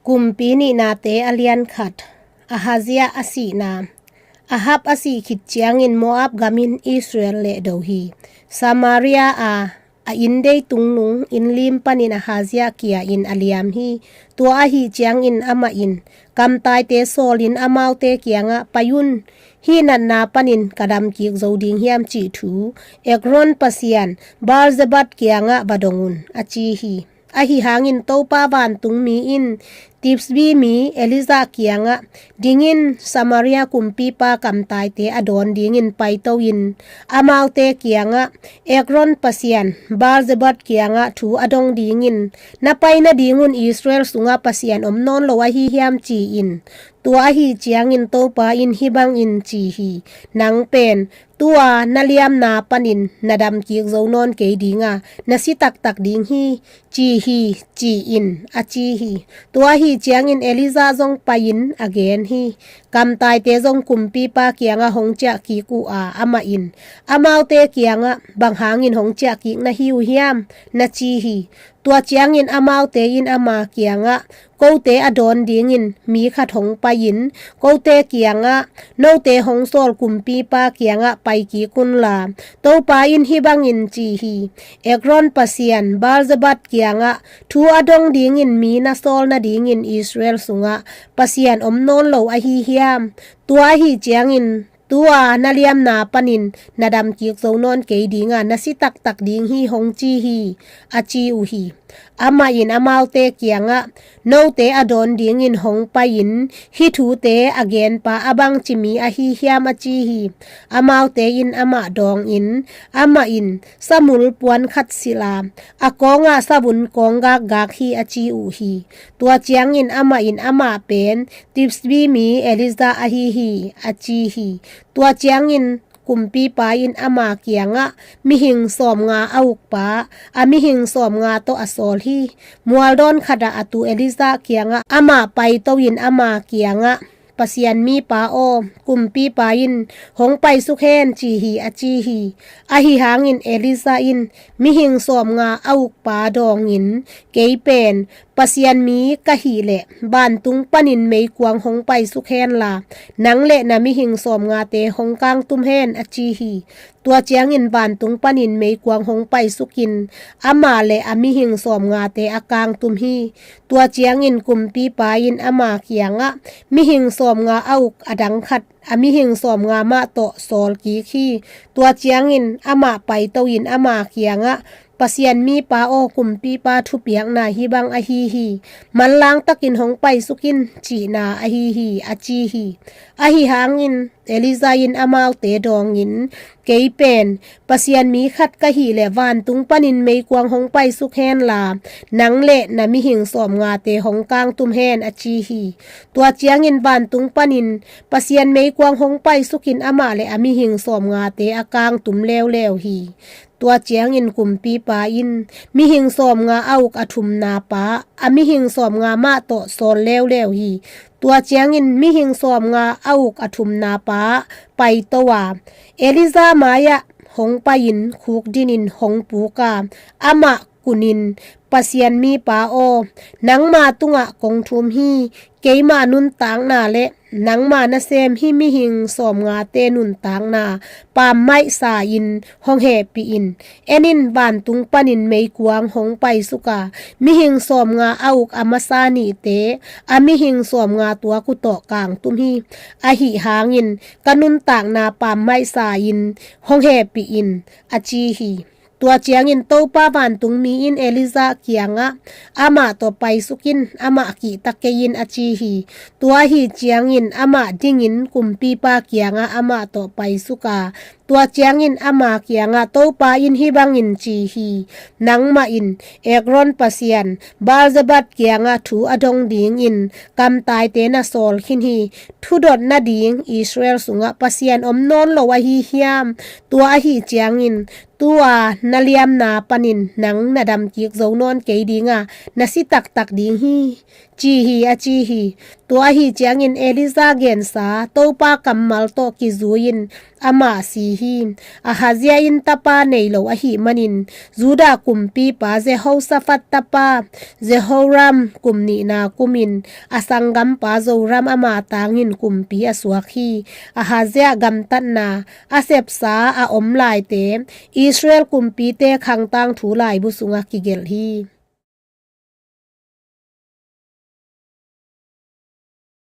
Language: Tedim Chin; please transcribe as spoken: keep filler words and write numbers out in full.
Kumpi Nihnate a lian khat. Ahazia a sihna. Ahab a sih khit ciangin Moab gamin Israel lehdo hi. Samaria a a inndei tungnung innlim panin Ahazia kia-in a liam hi. Tua ahih ciangin amah in kamtaite sawlin amaute kiangah, "Pai un, hih natna panin ka damkik zo ding hiam?" cih thu Ekron pasian Baal-zebub kiangah va dong un, a ci hi. Ahi hangin Topa vantungmi in Tisbi mi Elijah kiangah, "Dingin Samaria kumpipa kamtaite a dawn dingin paito in, amaute kiangah, 'Ekron pasian Baal-zebub kiangah thu a dong dingin na pai nadingun Israel sungah pasian om nawn lo ahi hiam?' ci-in. Tua ahi ciangin Topa in hih bangin ci hi, 'Nang pen tua na liamna panin na damkik zo nawn kei dinga, na si taktak ding hi, ci hi,' ci-in, a ci hi. Tua ahi ciangin Elijah zong pai-in a gen hi. Kamtaite zong kumpipa kiangah hong ciahkik uh a, amah in amaute kiangah, 'Bang hangin hong ciahkik na hi uh hiam?' na ci hi. Tua ciangin amaute in ama kiangah, 'Kote a dawn dingin mi khat hong pai-in kote kiangah, note hong sawl kumpipa kiangah paikik unla, Topa in hih bangin ci hi, Ekron pasian Baal-zebub kiangah thu a dong dingin mi na sawl nadingin Israel sungah pasian om nawn lo ahi hiam? Tua ahi ciangin tua na liamna panin na damkik zo nawn kei dinga, na si taktak ding hi,' hong ci hi," a ci uh hi. Amah in amaute kiangah, "Note a dawn dingin hong pai-in hih thute a genpa a bangci mi ahi hiam?" a ci hi. Amaute in amah dawngin, "Amah in samul puan khat silh a, a kawngah savun kawng gakgak hi," a ci uh hi. Tua ciangin amah in, "Amah pen Tisbi mi Elijah ahi hi," a ci hi. Tua ciangin kumpipa in ama kiangah, "Mihing sawmnga a ukpa a mihing sawmnga tawh a sawl hi. Mualdawn khatah a tu Elijah kiangah amah paito-in ama kiangah, 'Pasian mipa aw, kumpipa in hong paisuk hen,' ci hi," a ci hi. Ahi hangin Elijah in mihing sawmnga a ukpa dawngin, "Kei pen Pasian mi ka hih leh vantung panin meikuang hong paisuk henla, nang le na mihing sawmngate hong kangtum hen," a ci hi. Tua ciangin vantung panin meikuang hong paisukin amah le a mihing sawmngate a kangtum hi. Tua ciangin kumpipa in ama kiangah, "Mihing sawmnga a uk a dang khat a mihing sawmnga mah tawh sawl kik hi. Tua ciangin amah paito-in ama kiangah, 'Pasian mipa aw, kumpipa thupiakna hih bang ahi hi. Manlang takin hong paisuk in,' cihna ahi hi," a ci hi. Ahi hangin Elijah in amaute dawngin, "Kei pen Pasian mi khat ka hih leh vantung panin meikuang hong paisuk henla, nang le na mihing sawmngate hong kangtum hen," a ci hi. Tua ciangin vantung panin Pasian meikuang hong paisukin amah le a mihing sawmngate a kangtum leuleu hi. Tua ciangin kumpipa in mihing sawmnga a uk a thumna pa a mihing sawmnga mah tawh sawl leuleu hi. Tua ciangin mihing sawmnga a uk a thumna pa paito a, Elijah mai-ah hong pai-in khukdinin hong puk a, amah kunin, "Pasian mipa aw, nangma tungah kong thum hi. Keima nuntakna le nangma nasem hih mihing sawmngate nuntakna pammaih sa-in hong hehpih in. En in, vantung panin meikuang hong paisuk a, mihing sawmnga a uk a masa nihte a mihing sawmnga tuak uh tawh kangtum hi. Ahi hangin ka nuntakna pammaih sa-in hong hehpih in," a ci hi. Tua ciangin Topa vantungmi in Elijah kiangah, "Amah tawh paisuk in, amah kihta kei in," a ci hi. Tua ahi ciangin amah dingin kumpipa kiangah amah tawh paisuk a, tua ciangin ama kiangah Topa in hih bangin ci hi, "Nangmah in Ekron pasian Baal-zebub kiangah thu a dong dingin kamtaite na sawl khin hi. Thudot nading Israel sungah pasian om nawn lo ahi hiam? Tua ahi ciangin Tu-a na liamna panin nang na damkik zo nawn kei ding a, na si taktak ding hi, ci hi, a ci hi. Tua ahi ciangin Elijah gensa Topa kammal tawh kizui-in amah si hi. Ahazia in tapa nei lo ahih manin Judah kumpipa Jehoshaphat tapa Jehoram kum nihna kumin a sanggampa Joram ama tangin kumpi a suak hi. Ahazia gamtatna a sepsa a om laite Israel kumpite khangtang thu laibu sungah kigelh hi.